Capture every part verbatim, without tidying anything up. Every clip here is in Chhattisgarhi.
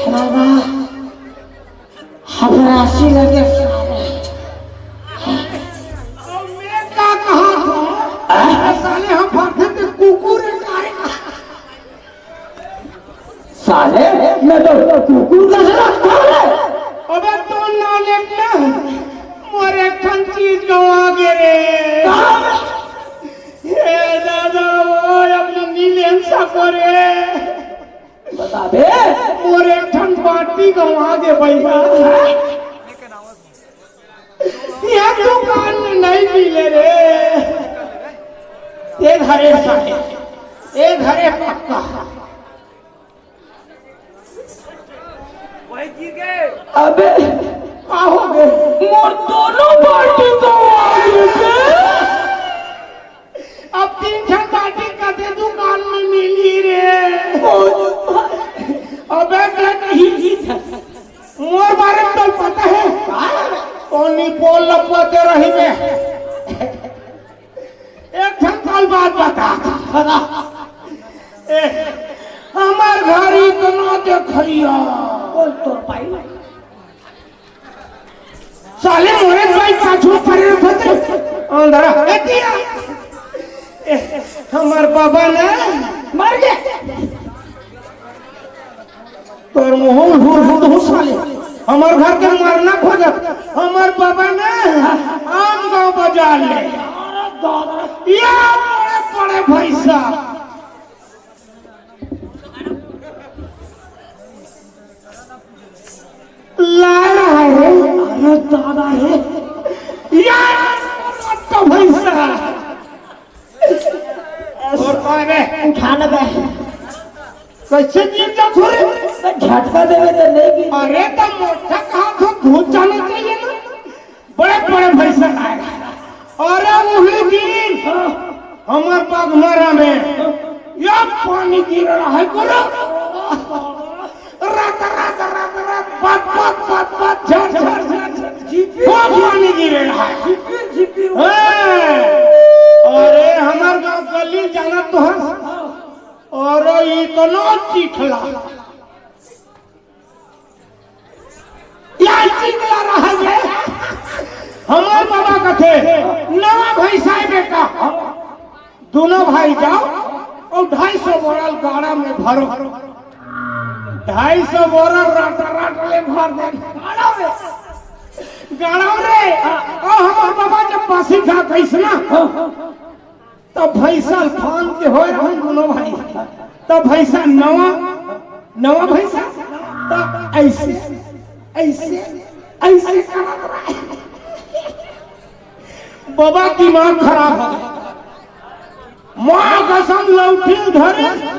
दादा, हबरासी लगे साले। अब मैं का कहा था? हैं? साले हम भागते थे, कुकुर है, काय का? साले, मैं तो कुकुर का सरा खा रहा है। अबे तो ना लेट ना, मोर एक ठन चीज गवा गे रे। कहाँ? हे दादा, वो अपने नीलेन सा को रे। बता बे। मोर एक ठन बाटी गवा गे भैया। ये दुकान में नहीं मिले रे। ये घरे साले, ये घरे पक्का। अबे, का हो गे? मोर दोनों बाटी तो आ गे। अब तीन ठन बाटी कते दुकान में मिली रे? अबे, मोर बारे में तो पता है। कोनी पोल लपवाते रही बे। एक ठन कल बात बता। ए, हमर घर इतना देखैया। बोल तोर भाई। साले मोरे भाई पाछू परे रहते। अंदर ए दिया। ए, हमर बाबा ना मर गए। तोर मुंह हुर हुर हो साले। हमर घर के मरना खोजत। हमर बाबा ना आम गांव बाजार ले। या बड़े बड़े भैंसा। लाड़ है रे। अरे दादा रे। या तो भैंसा। और कौन है? उठा ना बे। कैसे गिर जात हो रे? तो झटका देवे तो नहीं गिर। अरे तो मोटा कहा तो घुस जाना चाहिए ना। बड़े बड़े भैंसा आए। अरे वही दिन हमार बागमारा में या पानी गिर रहा है करो। रात, रात, रात, रात, बात, बात, बात, बात, झर, झर, झर, झर, झिपिर, खूब पानी गिरे रहा है। झिपिर, झिपिर। हाँ। अरे, हमार गांव गली जाना तो है। अरे, इतना चिखला। या चिखला रहा है। हमार बाबा कथे, "नवा भैंसा है बेटा।" दोनों भाई जाओ और ढाई सौ बोरा गाड़ा में भरो। ढाई सौ बोरा राटा राट ले भर दे। गाड़ा में। गाड़ा में रे। और हमार बाबा जब बासी खा गईस ना, तब भैंसा फान के होए रहन दोनों भाई। तब भैंसा नवा, नवा भैंसा, तब ऐसे, ऐसे, ऐसे करत रहे। बाबा दिमाग खराब हो गया। माँ कसम लौठी धरे।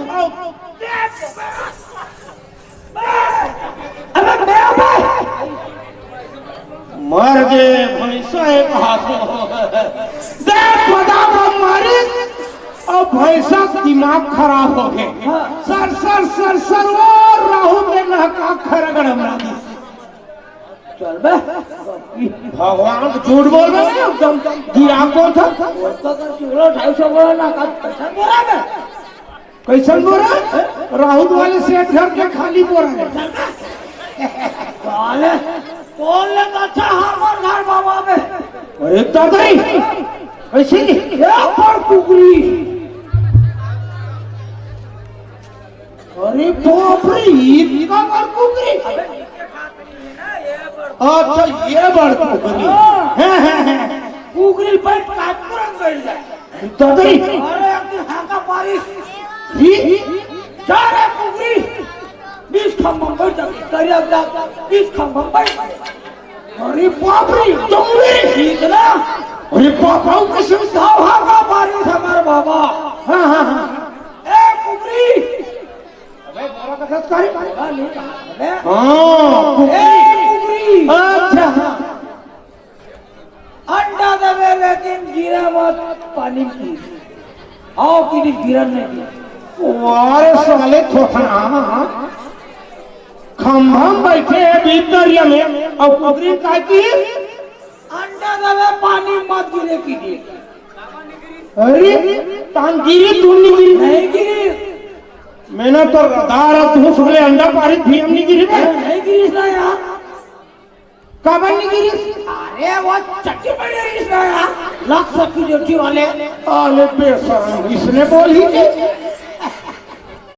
अबे बे, बे। मर गे भैंसा एक हाथ। दे पदा मारी। अब भैंसा दिमाग खराब हो गए। सर सर सर सर वो राहु के नहका खरगड़ मारी। चल बे। भगवान को झूठ बोल रहे हैं, एकदम गिरा कौन था? वो तो कर चूल्हा ढाई सौ बोला ना, का कैसा बोला बे? कैसन बोरा? राहुल वाले सेठ घर के खाली बोरा है। साले, कौन ले अच्छा हमार घर बाबा में? अरे दादाई, ऐसे नहीं। ये पर कुकरी। अरे बाप रे, इतना बड़ कुकरी। अच्छा, ये बड़ कुकरी। हाँ, हाँ, हाँ। कुकरी बैठ के तुरंत बैठ जाए। ददरी। अरे, एक दिन हाका पारिस। ही? जा रे कुकरी, बीच खंभा में बैठ जा, करिया जा, बीच खंभा में बैठ। अरे बाप रे, डोंगरी। ठीक ना? अरे बाप रे, कैसे? हाव हाका पारिस हमार बाबा। हाँ, हाँ, हाँ। ए कुकरी। अबे, बोरा का साथ करे? हाँ, नहीं कहा। अबे। हाँ, ए कुकरी। अच्छा, हाँ। अंडा देवे लेकिन गिरे मत पानी में। हाव कि नहीं, गिरन नहीं गिरे। वारे साले थोथना, खंभा में बैठे हे बीच दरिया में, अउ कुकरी काय की? अंडा देवे, पानी मत गिरे की। अरे, तान गिरी, तुम नहीं गिरी। नहीं गिरी। मैंने तो रडार अब धूस वाले अंडा पारी थी, हम नहीं गिरी बे। अरे, नहीं गिरी ना यार। काबर नहीं गिरी? अरे, वो चट्टी पड़ी रही ना यार। लग सकती जो थी वाले। अरे बेशरम, इसने बोली थी।